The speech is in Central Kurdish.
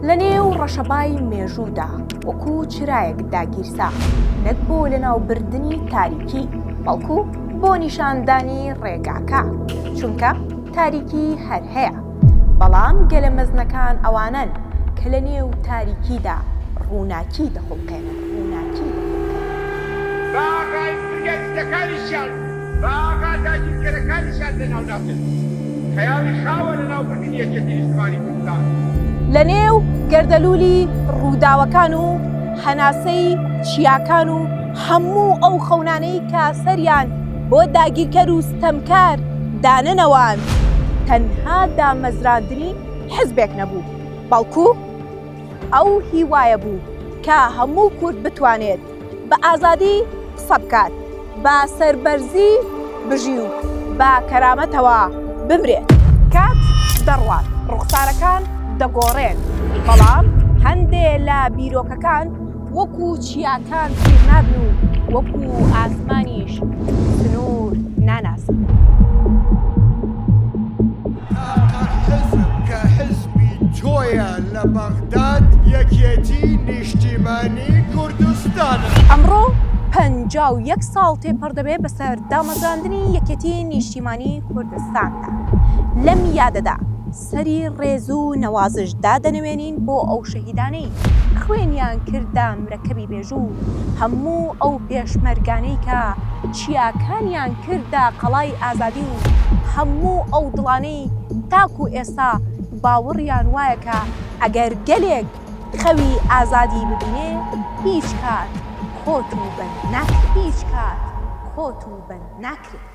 لە نێو ڕەشەبای مێژوودا وەکو چرایەک داگیرسا، نەک بۆ لەناوبردنی تاریکی، بەڵکو بۆ نیشاندانی ڕێگاکە، چونکە تاریکی هەر هەیە، بەڵام گەلە مەزنەکان ئەوانەن کە لە نێو تاریکیدا ڕووناکی دەخوڵقێنن. ڕووناکی دەخوڵقێنن. با ئاغای ئیمپریالیستەکانیشیان، با ئاغا داگیرکەرەکانیشیان لەناو ناچن. خەیاڵی خاوە لەناوبردنی یەکێتی نیشتمانی کوردستان. لە نێو گەردەلوولی ڕووداوەکان و هەناسەی چیاکان و هەموو ئەو خەونانەی کە سەریان بۆ داگیرکەر و ستەمکار دانەنەواند، تەنها دامەزراندنی حزبێک نەبوو، بەڵکو ئەو هیوایە بوو کە هەموو کورد بتوانێت بە ئازادی قسە بکات، بە سەربەرزی بژی و بە کەرامەتەوە بمرێت. کات دەڕوات، ڕوخسارەکان دەگۆڕێن، بەڵام هەندێ لە بیرۆکەکان وەکو چیاکان پیر نابن و وەکو ئاسمانیش سنوور ناناسن. تاقە حزب کە حزبی تۆیە لە بەغداد یەکێتی نیشتیمانی کوردستانە. ئەمڕۆ 51 ساڵ تێپەڕ دەبێ بەسەر دامەزراندنی یەکێتی نیشتیمانی کوردستاندا. لەم یادەدا سەری ڕێز و نەوازش دادەنەوێنین بۆ ئەو شەهیدانەی خوێنیان کردە مرەکەبی مێژوو و هەموو ئەو پێشمەرگانەی کە چیاکانیان کردە قەڵای ئازادی و هەموو ئەو دڵانەی تاکو ئێستا باوەڕیان وایە کە ئەگەر گەلێک خەوی ئازادی ببینێ هیچ کات کۆت و بەند ناکرێت هیچ کات کۆت و بەند ناکرێت.